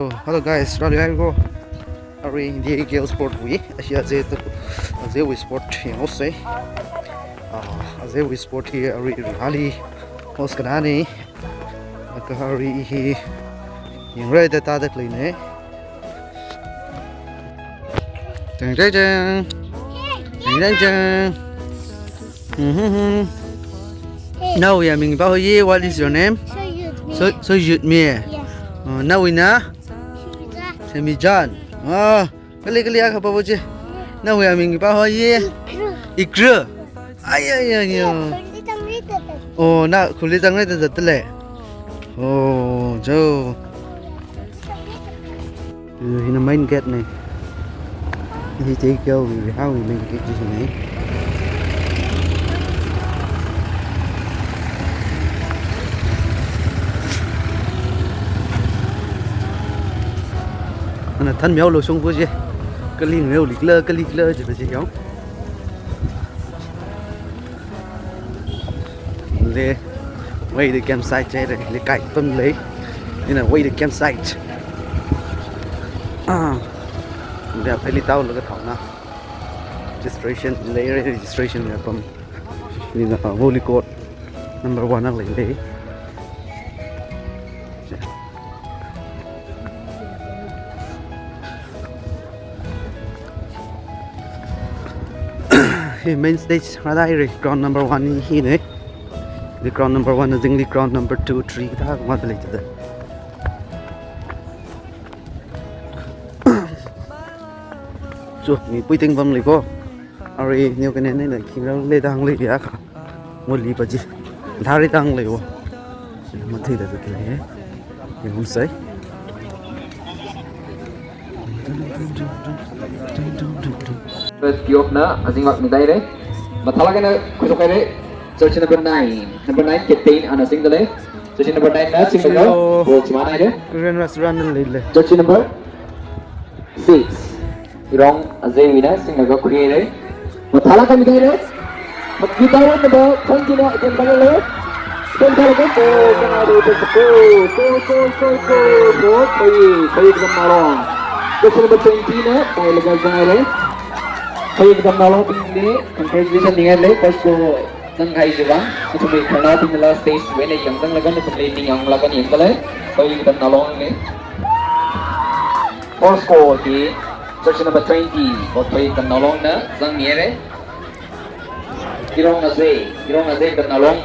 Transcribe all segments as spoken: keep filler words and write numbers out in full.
Hello guys, rāli haiko. Arui India Girls Sport wui, ashi Ajay tu, Ajay wui sport yanghaosei. Ah, Ajay wui sport hi arui Rihali host kanane. Laga arui hi yangra da ta da klei ne. Jang jang jang. Jang jang jang. Mhm. Nawui aming pa hoye, what is your name? Soyutmi. So, Soyutmi. Yes. Oh, nawuina? Shimijan. Shimijan. Ah, kali kali akha pa bo je. Nawui aming pa hoye? Ikru. Ikru. Ai ai ai ai. Khuli tangri tata. Oh, na khuli tangri tata le. Oh, jo. Hina main gate ne. Hi J K L wui, ha wui main gate ji ne. Ana thanmihaolu shongfa je. Kali ngayolikla, kali kala je pa je yong. Le, wei da campsite chire, le kai pam le. Ina wei da campsite. Ah. Le, pheili taolaga thaona. Registration le, registration le pam. Ina, ah, volley court number one ang le le. Hi main stage rāda haire, ground number one hi ne. Hi ground number one, azingli ground number two, three kathā kathā leida. Chu, mipui ting pam leiko. Arui new kane ne na khi rāli da hāngli ya kha. Ngoli pa ji. Thari tang leiwo. Mathei da zat lei. Yanghaosei. First kiosk na azing vak ni dai re. Mathālāk eina khuishok haire. Jersey number nine. Number nine captain ana singda lei. Jersey number nine na singlaga goal chimān haire. Korean restaurant na leile. Jersey number six. Irong Ajay wuina singlaga khuihaire. Mathālāk eina mi haire. Mat mi tao number twenty na attempt bang le. Attempt bang le. Goal, goal, goal, goal, goal, goal. Phei, Phei Kadam Ngalong. Jersey number twenty na pailaga zanghaire. Phei Kadam Ngalongbingli congratulations ningai le, first goal zangkahai chiwui vang. Nathumwui khararnaobingla stage wui eina yangzanglaga nathumli ningyānglaga yangda lei. Phei Kadam Ngalongli. First goal hi jersey number twenty, Phei Kadam Ngalongna zangmihaire. Irong Ajay, Irong Ajay Kadam Ngalong.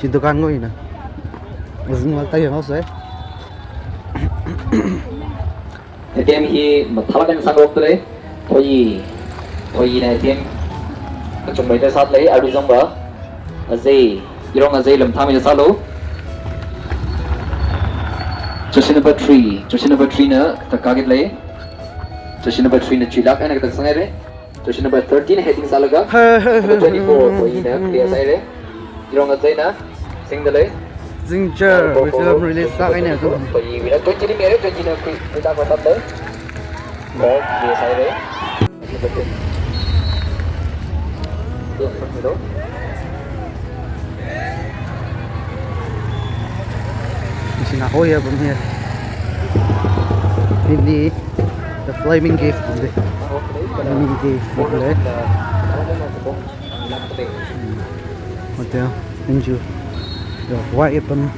Hi dukan ngoi na. Azing vak ta yanghaosei. Attempt hi mathālāk eina sangrok da lei. Phei, Phei na attempt kachungmeida sāda lei, arui zangva Ajay, Irong Ajay lam thāmeida sālu. Jersey number three, jersey number three na kathak kagit lei. Jersey number three na chuilāk eina kathak sanghaire. Jersey number thirteen heading sālaga. Number twenty-four, Phei na clear sāhaire. Irong Ajay na singda lei. Zingchar, number four, wui film release sākahaina zong. Phei wuina twenty ni mere, twenty na kui, kui tak matam lei. Goal clear sāhaire. Yes, hello. Ishi na hoya bum here. Ini the flaming cave bum de. Flaming cave bum de. Hotel, enjoy. Yo, why happen?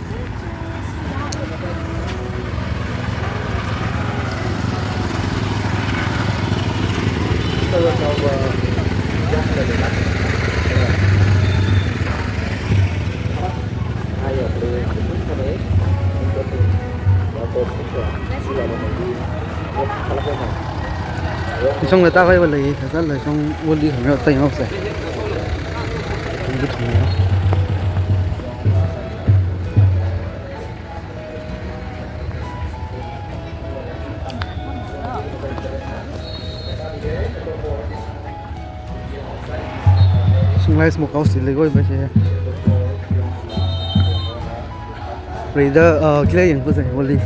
Isong le ta kai wale, kasal le isong wali khamyo ta yangse. Wali khamyo. Nice smokehouse li leikhui pa chi. Rida, uh, kila yangkhui sai, volley.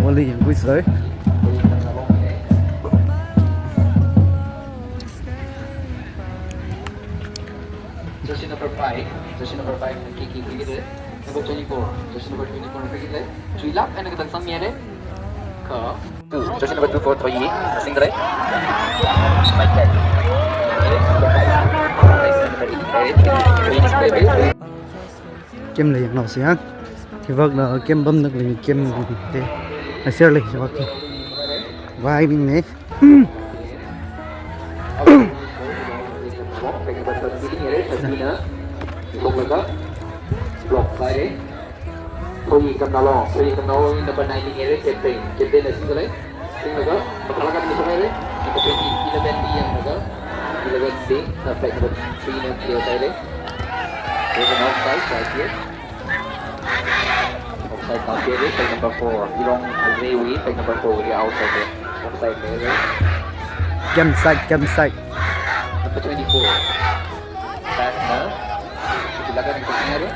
Volley yangkhui sai. Jersey number five, jersey number five, Kiki Brigade. Number twenty-four, jersey number twenty-four, Brigade. Three lap and a Kha. Jersey number two four Thoyi, single. Game lei yanglu si ha. Hivak la game pamda khalei game te. Aser lei hivak. Vai ming ne. Block, block, Thoyi Katamnao Long, Thoyi Katamnao Long number nineteen area, captain. Captain na singda lei. Singlaga, mathālāk eina misokhaira. Number twenty, eleven li yanglaga, eleven li, uh, flag number three na clear sāhaira. There's an offside right here. Offside na clear, flag number four. Irong Azewui, flag number four, area outside there. Offside there. Game side, game side. Number twenty-four. Pass na. Silaga nang kasingare.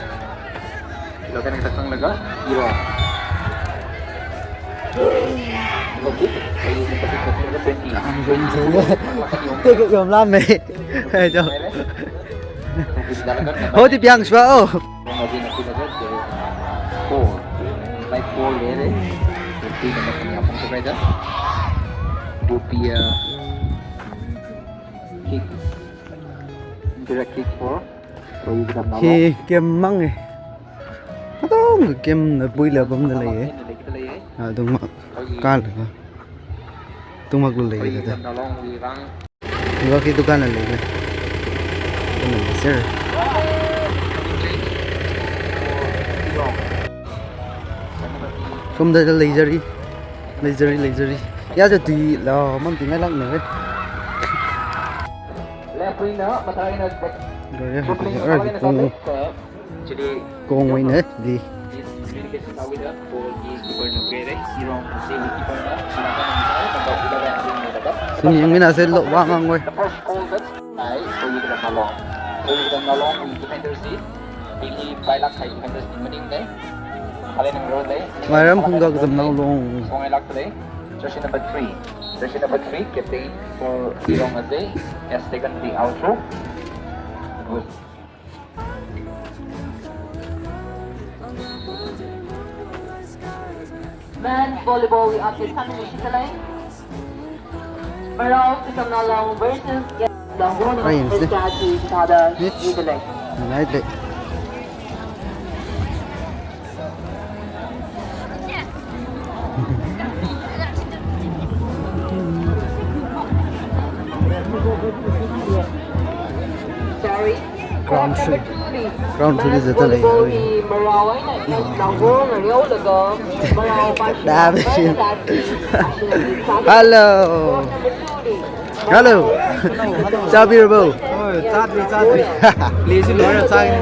Laga nang kasang laga, Irong. Number six, ay, number six, number twenty. Ang ganda. Teka, gamla me. Ay, jo. Ho, ti piang shwa, oh. Four. Strike four, lere. Fifty, number twenty, apong sepaida. Dupia. Kick. Direct kick for. Hi game mang e. Katonga game na bui la pamda lei e. Atung mak kal ka. Atung mak lei ka da. Iwa khi dukan la lei e. Atung mak sir. Sumda leijari. Leijari, leijari. Ya, jadi la, mam tinggal lang ne. Left wing na, matay na. Gaya, ara di kong. Kong wing ne, di. Sini yang mina se lo wa mang wei. Mairam Phungga Katamnao Long. Jersey number three. Jersey number three, captain for Irong Azei, has taken the outro. Good. Men's volleyball, we update something we should tell. Marao Katamnao Long versus Long Ryan, first eh? Match is Father Yes. Nidelek. Nidelek. Sorry. Ground three. Ground three is the lei. Da, hello. Hello. Chābirabo? Oi, chādri, chādri. Leisi loira chāni.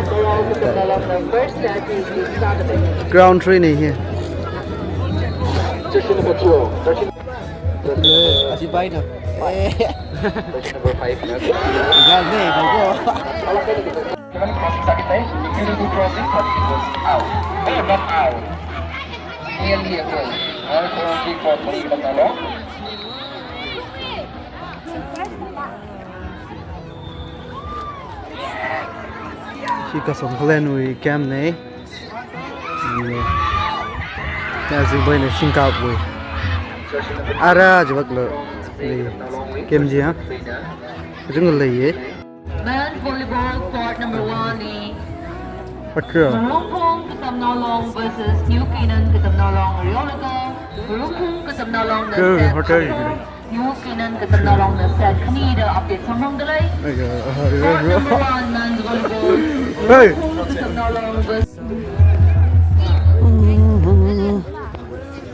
Ground three ne hi. Asi bai na. Eh. Gal ne, bago. Crossing target, eh? Beautiful crossing, but it was out. Eh, not out. Nearly a goal. Another corner kick for Tony Katamnao Long. Hi Kasong Clan wui camp ne. Ni. Kazingboina shingkapwui. Ara jibaklo. Ni. Camp ji ha. Kajung lei ye. Men's volleyball court number one li. Patro. Marongphung Katamnao Long versus New Canaan Katamnao Long. Riolaka, Marongphung Katamnao Long na Good, set hotel khani, you. New Canaan Katamnao Long na set khani da update samphangda lei. Aiya, aha, court riolaka. Number one, men's volleyball. Hey. Marongphung Katamnao Long versus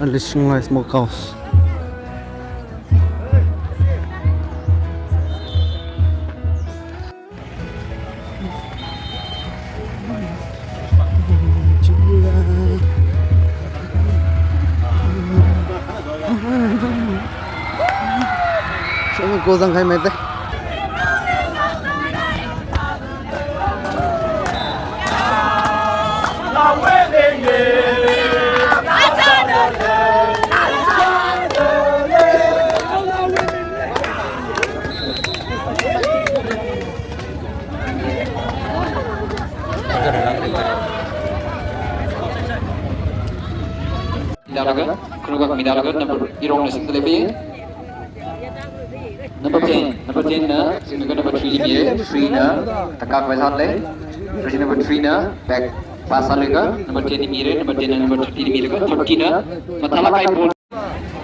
Unleashing my smokehouse. Shami kozang khai mete. Midalaga, khanuwak midalaga, number irongna singda leipai. Number ten, number ten na singlaga number three li mire, three na takak vai sālei. Jersey number three na back pass sālaga, number ten li mire, number ten na number thirty li mire, thirty na mathālāk kahai ball.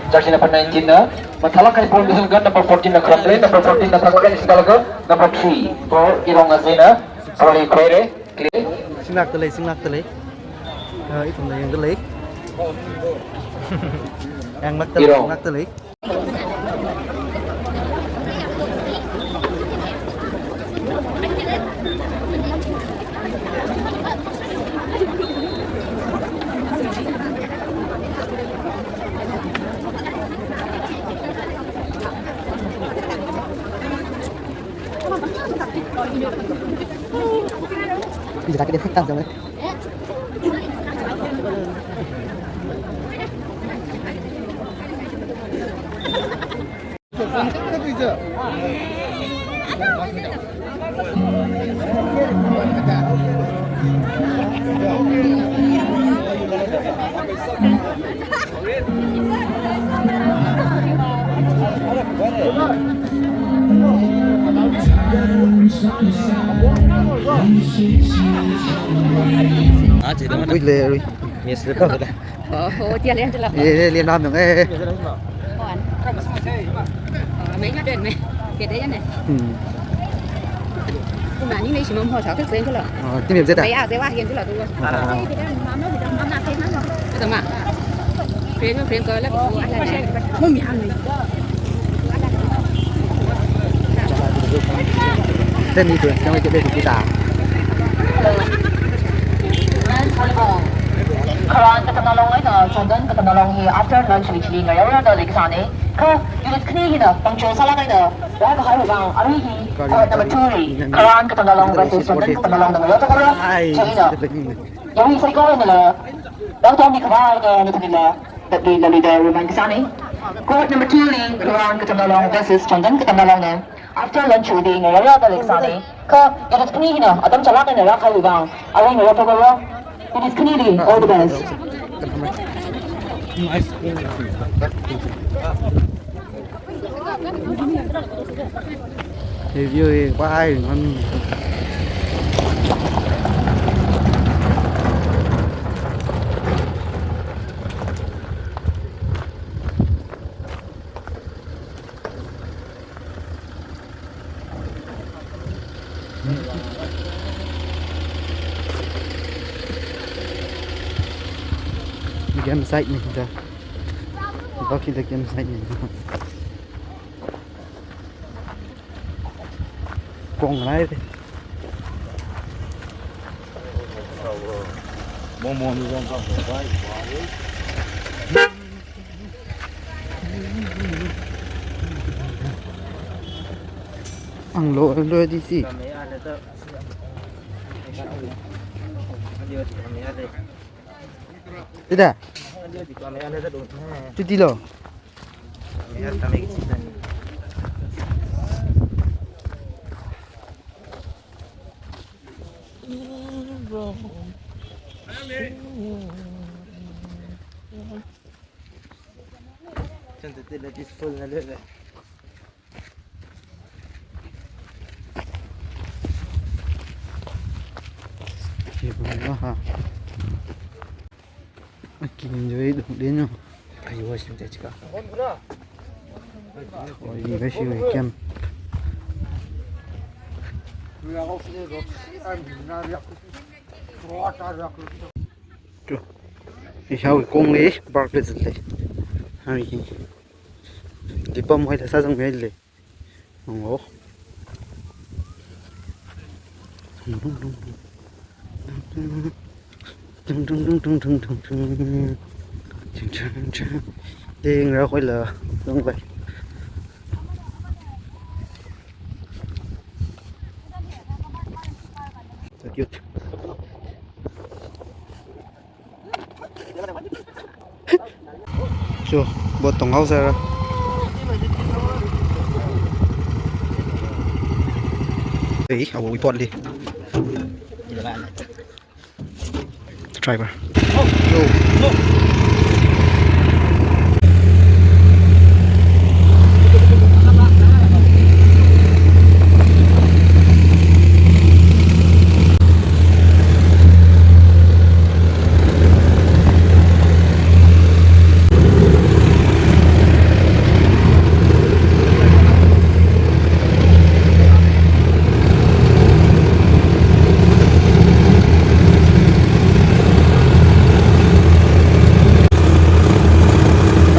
Jersey number nineteen na mathālāk kahai ball misungga number fourteen na kharamlei, number fourteen na takak vai singlaga, number three ball irong azina, ball li khuire. Singlākda lei, singlākda lei. Ah, ithumna yangda lei. Yanglākda lei, singlākda lei. Ui, le, ui. Miss le pa le. Oh, oh, tia le, tia le. Ye, ye, le, nam yong, eh. Wan. Oh, mai na den mai. Ke de ne. Hmm. Kuma ni nei shimam ho sa tek sen kala. Oh, tim yam zeta. Mai ya, zewa yen kala tu. Ah. Tama. Friend, friend ko la ko ala ne. Mo mi ham ni. Teni tu, yang kita tu kita. Men's volleyball. Kharan katamnalong eina Chondan katamnalong hi after lunch li chili ngayao rāda leikasāna. Kha unit khani hina puncture sālāk eina rākahaiwui vang arui hi, uh, number two li Kharan katamnalong versus Chondan katamnalong da ngayao thakra. Chieina yawi saikora einala, dao tao mi khavai eina nathumlila, that li, that li da remind kasāna. Court number two li Kharan katamnalong versus Chondan katamnalong na. After lunch li ngayao rāda leikasāna. Kha unit khani hina atam chālāk eina rākahaiwui vang arui ngayao thakra. Unit khanili all the best. Review hi pa ai man. Game site ni da. Baki da game site ni. Kong lai de. Mo mo ni zong kong lai. Ang lo, ang lo di si. Tida. Tidi lo. Hi bang ha. Aki enjoy dong deno. Ayo, sim te chika. Oi, ni ba shi oi kem. Cho. Ishao kong le, bar le zile. Hai. Lipam hoila sāzang le. Ngo. Dung, dung, dung. Ting, ting, ting. Ting, ra hoila. Dung bai. So cute. So, boat tonghaosāra. Ei, awui boat li. Driver. Yo.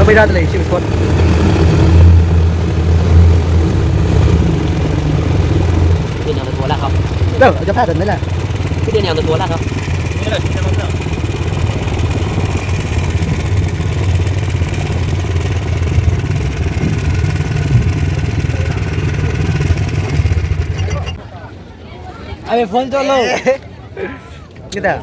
Pera dalei shi spot. Pin yang tua la kau. Dah, ada pada ni lah. Pin yang tua la kau. Abe phone to lo. Kita.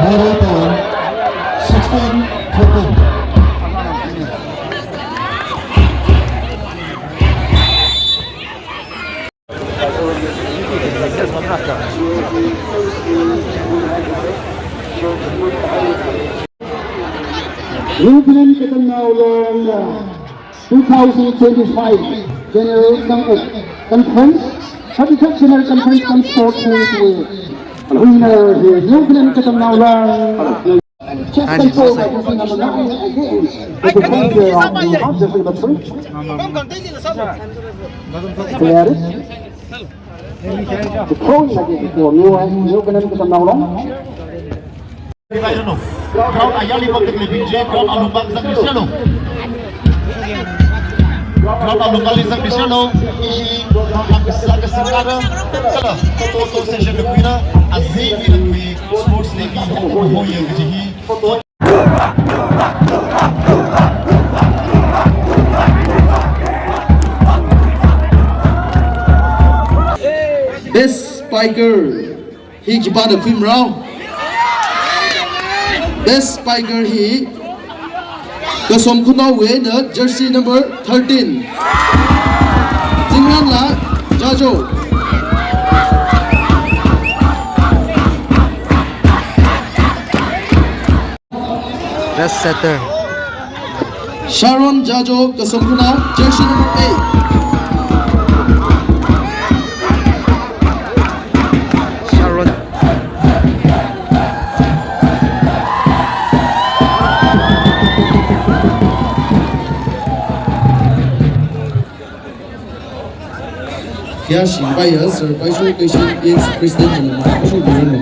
Model Town, sixteen thirteen. New Zealand Katamnao Long, uh, two thousand twenty-five General Con-, uh, Conference, thirty-third General Conference comes forth with the winner here, New Zealand Katamnao Long. Just control by pushing number nine again. With the point there on the half, just number three. There it is. The point again for New, New Zealand Katamnao Long. Ground ayarli bak tek lebinje, ground alung bak zang miselo. Ground alung bak zang miselo. Ishi, ang kasā kasā kara. Kala, toto session na kuina, azi mi na kui, sports league, ho yang kaji hi. Best spiker. Hi khipāna khuimrao. Best spiker hi Kasom Khunaowui eina jersey number thirteen. Zingranla Jajo. Best setter. Sharon Jajo Kasom Khunnao, jersey number eight. Sharon. Kayāshing Paiya, Sir Paisho Kashing, ex-president, and Shu Bhanu.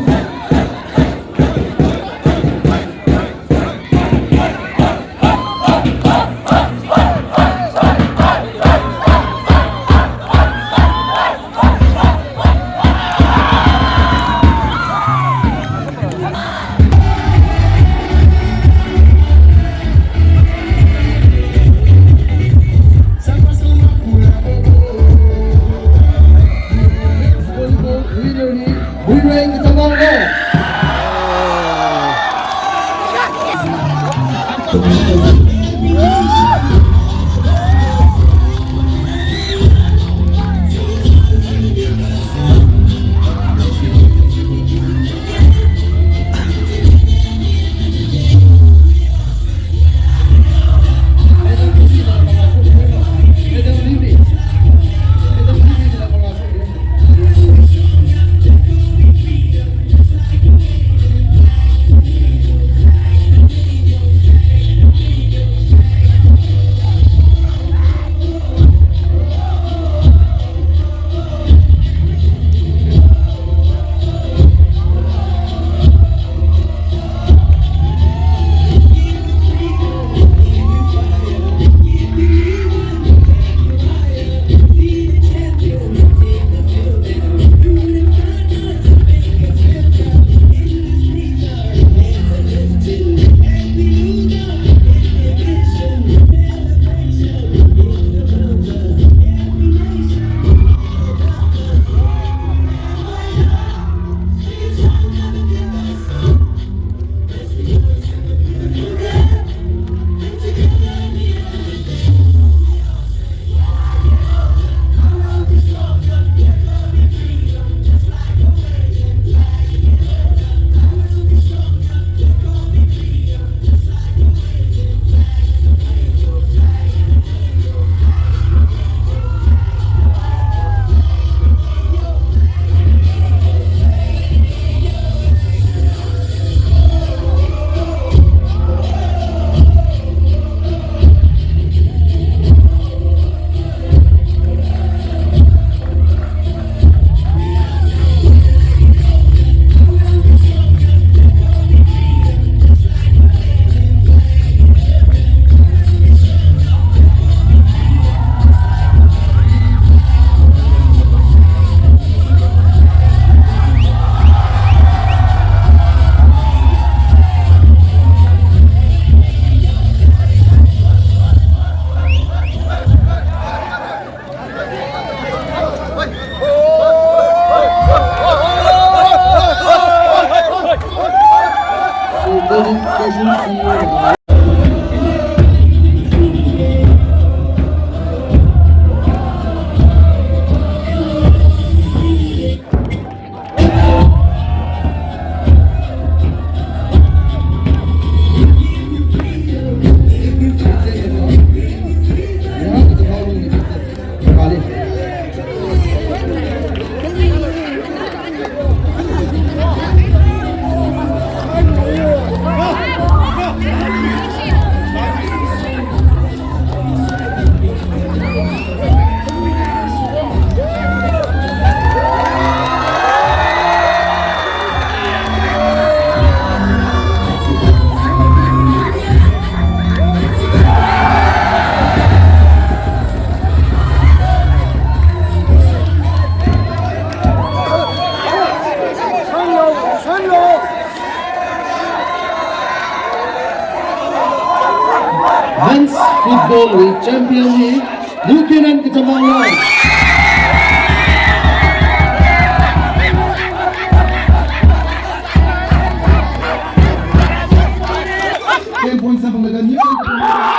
Men's football wui champion hi Lieutenant Katamang Loi. Ten points samphanglaga Lieutenant Katamang Loi.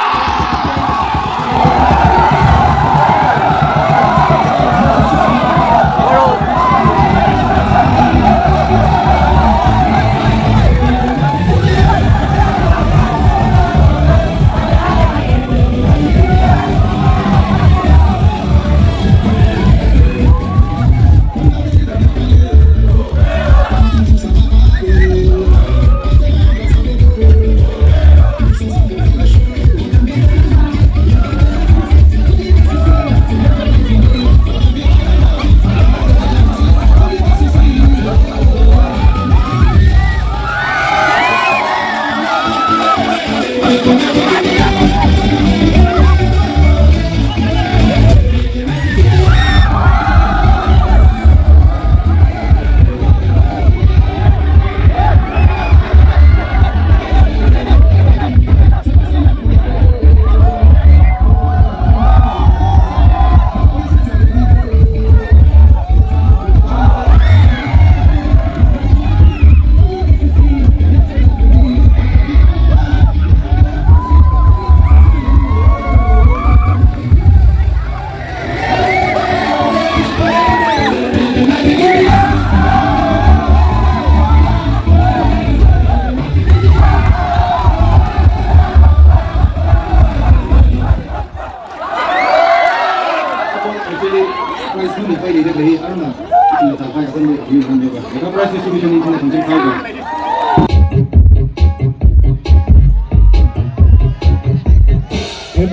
Prize distribution ni ithumna khangachei phāya.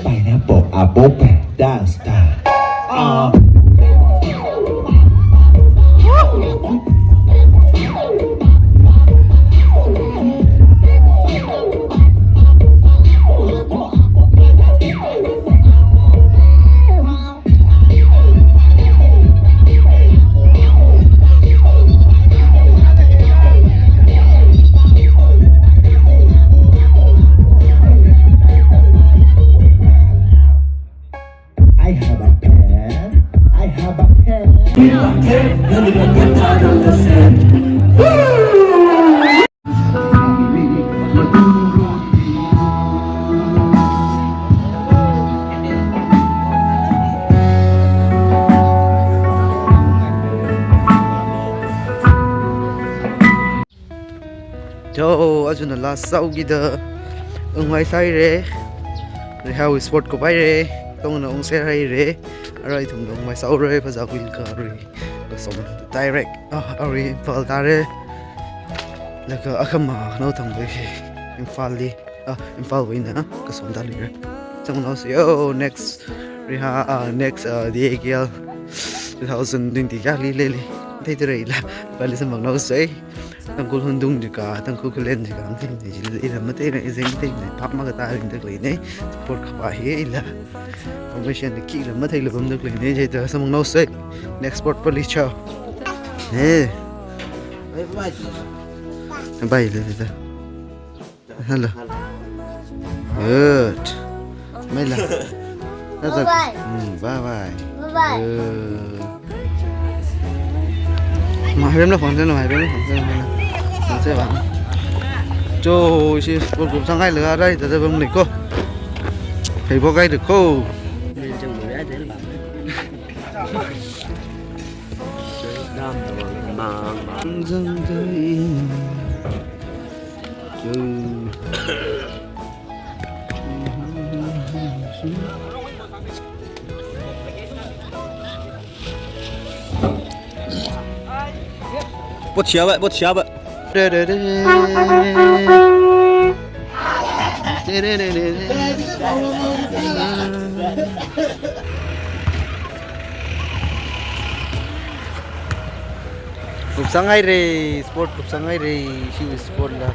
Pineapple, apple, dance, dance. I have a pen. I have a pen. Cho, ajana last saokida ungmai sāhaira. Rihawui sport kapaira. Tongna ungser haira. Ara ithum ungmai sāhaora, phazā khuilaga arui kasom direct, ah, arui Imphal tāra. Laga akhama nao thangbai hi Imphalli, ah, Imphalwui eina kasom tālira. Samphangnaosa yo, next Riha, ah, next, ah, D A K L two thousand twenty kayāli leili. Theithura ila, pali samphangnaosa. Tangkhul Hundung jiakha, Tangkhul Khullen jiakha, matheimana jila, ila matheimana, izeng matheimana, phap makatā ringda khaleina, sport kapā hi ila. Information khila matheila pamda khaleina, chithāda samphangnaosa. Next sport pali chao. Hey. Bye, bye, bye. Hello. Good. Maila. That's a, bye bye. Mm, bye bye. Good. Mahairem la phone se, mahairem la phone se, mahairem la phone se ba. Cho, ishi sport kupsanghailaga rai thāda pamli ko. Heiphok haira ko. Bot siya ba, bot siya ba. Kupsanghaira, sport kupsanghaira, ishi sport la.